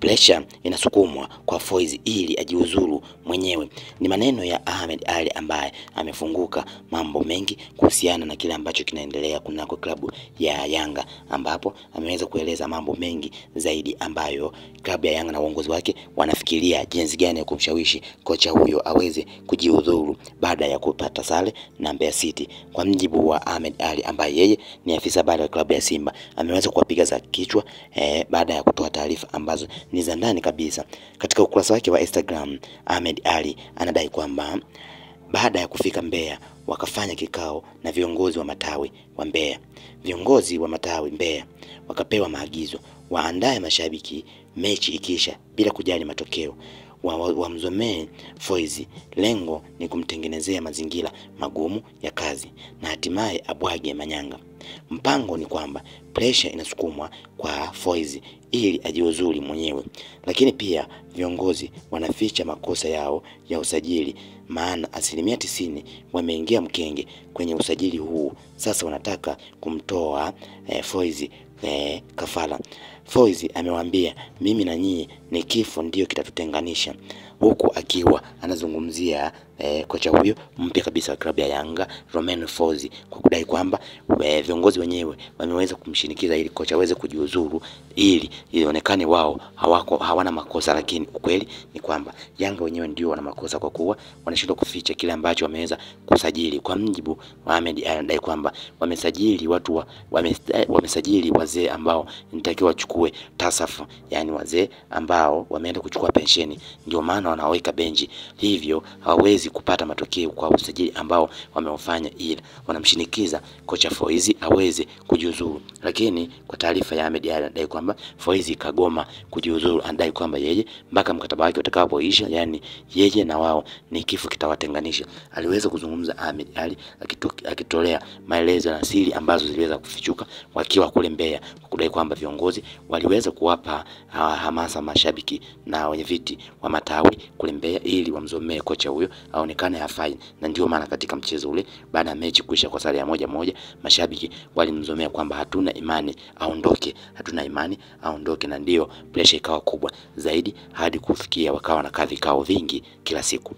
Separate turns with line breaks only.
Pressure inasukumwa kwa Foiz ili ajiuzuru mwenyewe. Ni maneno ya Ahmed Ally ambaye amefunguka mambo mengi kuhusiana na kile ambacho kinaendelea kunako klabu ya Yanga, ambapo ameweza kueleza mambo mengi zaidi ambayo klabu ya Yanga na uongozi wake wanafikiria jinsi gani ya kumshawishi kocha huyo aweze kujiuzuru baada ya kupata sare na Mbeya City. Kwa mjibu wa Ahmed Ally ambaye yeye ni afisa habari wa klabu ya Simba, ameweza kuwapiga za kichwa baada ya kutoa taarifa ambazo ni za ndani kabisa. Katika ukurasa wake wa Instagram, Ahmed Ally anadai kwamba baada ya kufika Mbeya wakafanya kikao na viongozi wa matawi wa Mbeya. Viongozi wa matawi Mbeya wakapewa maagizo waandae mashabiki mechi ikisha bila kujali matokeo, wamzomee Foiz. Lengo ni kumtengenezea mazingira magumu ya kazi na hatimaye abwage manyanga. Mpango ni kwamba pressure inasukumwa kwa Foiz ili ajiuzuru mwenyewe, lakini pia viongozi wanaficha makosa yao ya usajili, maana 90% wameingia mkenge kwenye usajili huu. Sasa wanataka kumtoa Foiz kafara. Foiz amewaambia mimi na nyinyi ni kifo ndio kitatutenganisha, huku akiwa anazungumzia kocha huyo mpya kabisa wa klabu ya Yanga Romain Folz, kwa kudai kwamba viongozi wenyewe wameweza kumshinikiza ili kocha aweze kujiuzuru ili ionekane wao hawana makosa, lakini ukweli ni kwamba Yanga wenyewe ndio wana makosa kwa kuwa wanashindwa kuficha kile ambacho wameweza kusajili. Kwa mjibu wa Ahmed Ally anadai kwamba wamesajili watu wamesajili wazee ambao nitakiwa wachukue tasafu, yani wazee ambao wameenda kuchukua pensheni, ndio maana wanaweka benchi, hivyo hawawezi kupata matokeo kwa usajili ambao wameufanya, ila wanamshinikiza kocha Foiz aweze kujiuzuru. Lakini kwa taarifa ya Ahmed Ally anadai kwamba Foiz kagoma kujiuzuru, anadai kwamba yeye mpaka mkataba wake utakapoisha, yani yeye na wao ni kifo kitawatenganisha. Aliweza kuzungumza Ahmed Ally akitolea maelezo na siri ambazo ziliweza kufichuka wakiwa kule Mbeya, kudai kwamba viongozi waliweza kuwapa hamasa mashabiki na wenye viti wa matawi kule Mbeya ili wamzomee kocha huyo aonekane hafai, na ndio maana katika mchezo ule baada ya mechi kuisha kwa sare ya 1-1 mashabiki walimzomea kwamba hatuna imani aondoke, hatuna imani aondoke, na ndio pressure ikawa kubwa zaidi hadi kufikia wakawa na vikao vingi kila siku.